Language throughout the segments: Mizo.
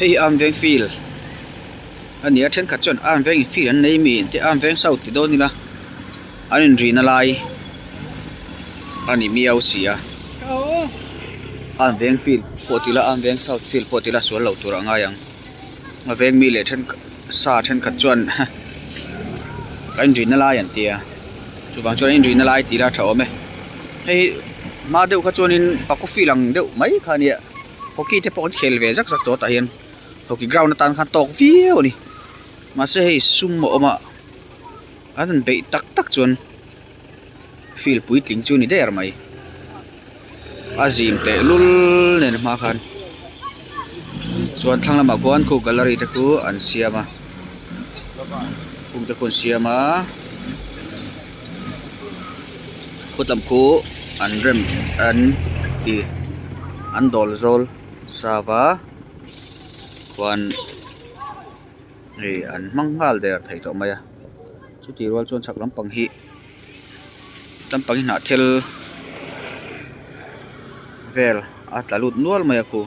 Hei hi arm veng field a ni a thenkhat chuan arm vengin field an nei mi te arm veng south ti dawn ila an inrina lai a ni miau si a arm veng field pawh ti ila arm veng south field pawh ti ila sual loh tur a ngai ang a veng mi leh thenkhat sa thenkhat chuan kan inrina lai an tia chuvang chuan inrina lai tih ila a tha awm e hei hma deuh kha chuanin paku field ang deuh mai kha a nia. Hockey te pawh an khel ve zak zak tawh tah hian hockey ground atan khan tawk viau a ni mahse hei sum a awm a an han beih tak tak chuan field puitling chu a ni der mai a zim teh lul nen a hma khan chuan thlang lamah khuan khu gallery te khu an siam a khum te khu an siam a. Khawtlam khu an rem an ti an dawl zawl sava a khuan hei an hmang nghal der thei tawh mai a chutih rual chuan chhak lampang hi lampang hi hnah thil vel a tla lut nual mai a khu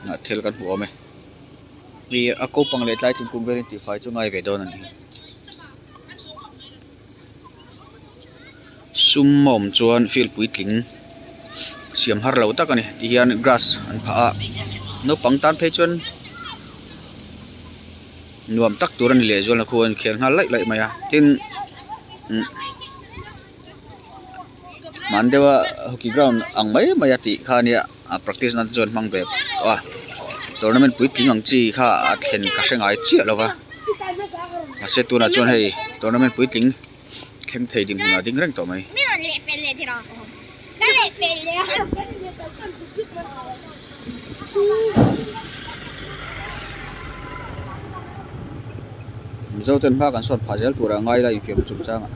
hnah thil kan hmu awm e ih a ko pang leh tlai thingkung velin tihfai chu ngai ve dawn a ni. Sum a awm chuan field puitling siam har lo tak a ni ti hian grass an phah a naupang tan phei chuan nuam tak tur a ni leh zual a khu a inkhel nghal laih laih mai a tin umm hman deuha hockey ground ang mai mai a tih kha a nia a practice nan te chuan hmang ve tawh a tournament puitling ang chi kha a thlen ka hre ngai chiah lo va mahse tunah chuan hei tournament puitling thleng thei dinhmun ah a ding reng tawh mai. Mizo ten hma kan sawn phah zel turah ngai ila infiamna chungchangah.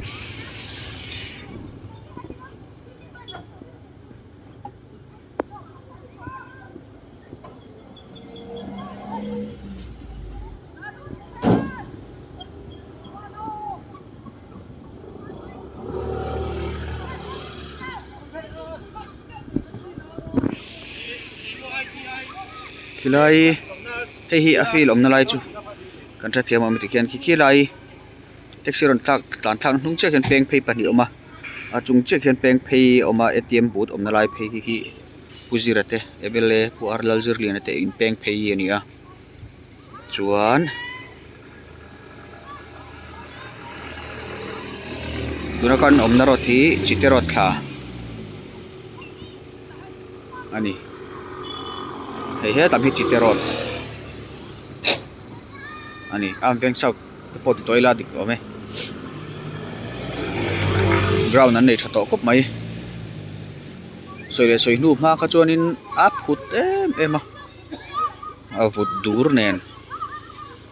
Khilai hei hi a field awmna lai chu kan hrethiam awm e tikhian khi khilai taxi rawn tlak tlan thlak hnung chiah khian peng phei pahnih a awm a a chung chiah khian peng phei a awm a A T M booth awmna lai phei hi Pu Zira te M L A Pu R Lalzirliana te in peng phei a ni a chuan tuna kan awmna road hi chite road thla a ni hei hetam hi chite road a ni a veng south te pawh ti tawh ila dik awm e ground an nei tha tawh khawp mai sawi leh sawi hnu hma kha chuanin a phut em em a a vut dur nen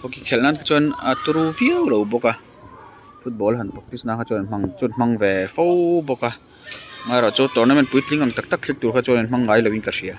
hockey khelh nan kha chuan a turu viau lo bawk a football han practice nan kha chuan an hmang chu an hmang ve fo bawk a amaherawhchu tournament puitling ang tak tak thlir tur kha chuan an hmang ngai lo in ka hria.